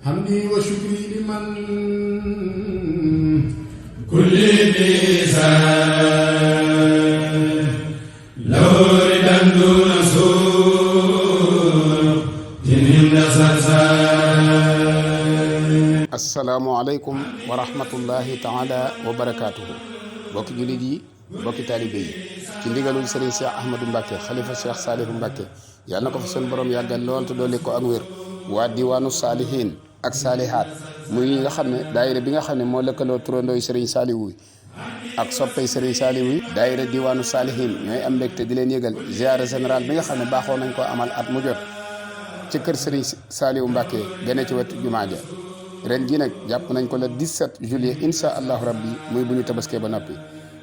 حمدي وشكري لمن كل ميزان لو ردا دون سوء جنين سلسال. السلام عليكم ورحمة الله تعالى وبركاته. bokki jullit yi bokki taalibe yi ci ndigalul Serigne Cheikh Ahmadou Mbacké xalifa Cheikh Salihu Mbacké yàlla na ko fa seen borom yàggal lool te dolli ko ak wér. waa diwaanu saalihiin ak saalihaat muy nga xam ne daayira bi nga xam ne moo lëkkaloo turandooy Serigne Saliou ak soppey Serigne Saliou yi daayira diwaanu saalihiin ñooy am mbégte di leen yëgal ziara général bi nga xam ne baaxoo nañ ko amal at mu jot ci kër Serigne Saliou Mbacké gene ci wetu jumaa ja. ren ji nag jàpp nañ ko le 17 juillet incha allahu rabbi muy bu ñu tabaskee ba noppi.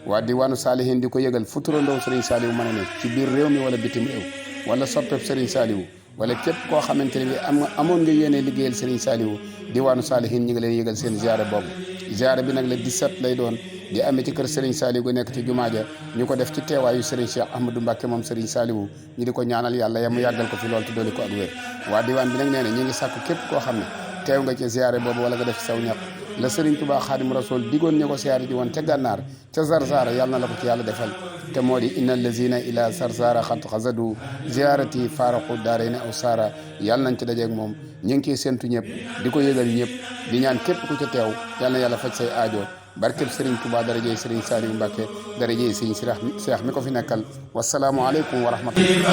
waa diwaanu saalihiin di ko yëgal fu turandoo Serigne Saliou mën a ne ci biir réew mi wala bitim réew wala soppeeb Serigne Saliou wala képp koo xamante ne bi amoon nga yéene liggéeyal Serigne Saliou diwaanu saalihiin ñi ngi leen yëgal seen ziare boobu. ziare bi nag le 17 lay doon di amee ci kër Serigne Saliou gu nekk ci jumaa ja ñu ko def ci teewaayu Serigne Cheikh Ahmadou Mbacké moom Serigne Saliou ñu di ko ñaanal yàlla ya mu yàggal ko fi lool te dooli ko ak wér. waa diwaan bi nag nee na ñi ngi sàkku képp koo xam ne teew nga ci ziare boobu wala nga def saw ñaq la Serigne Touba Xaadim Rasul digoon ñu ko siyaare ji woon ca gànnaar ca Zarzara yàlla na la ko ci yàlla defal te moo di inna allazina ila Zarzara xat xasadu ziarati faaraqu daarayni aw saara yàlla nañ ci dajeeg moom ñu ngi ciy séntu ñëpp di ko yëgal ñëpp di ñaan képp ku ca teew yàlla na yàlla faj say aajo barkeb Serigne Touba darajey Serigne Saliou Mbacké darajey Serigne Cheikh mi ko fi nekkal wasalaamu aleykum wa rahmatullah.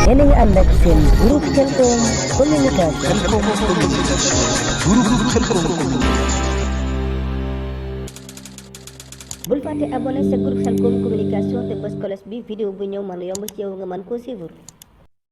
yéen a ngi ànd ak seen groupe Khelcom communication. groupe Khelcom. bul fàtte abonné sa groupe Khelcom communication te bës cloche bi vidéo bu ñëw mën a yomb ci yow nga mën koo suivre.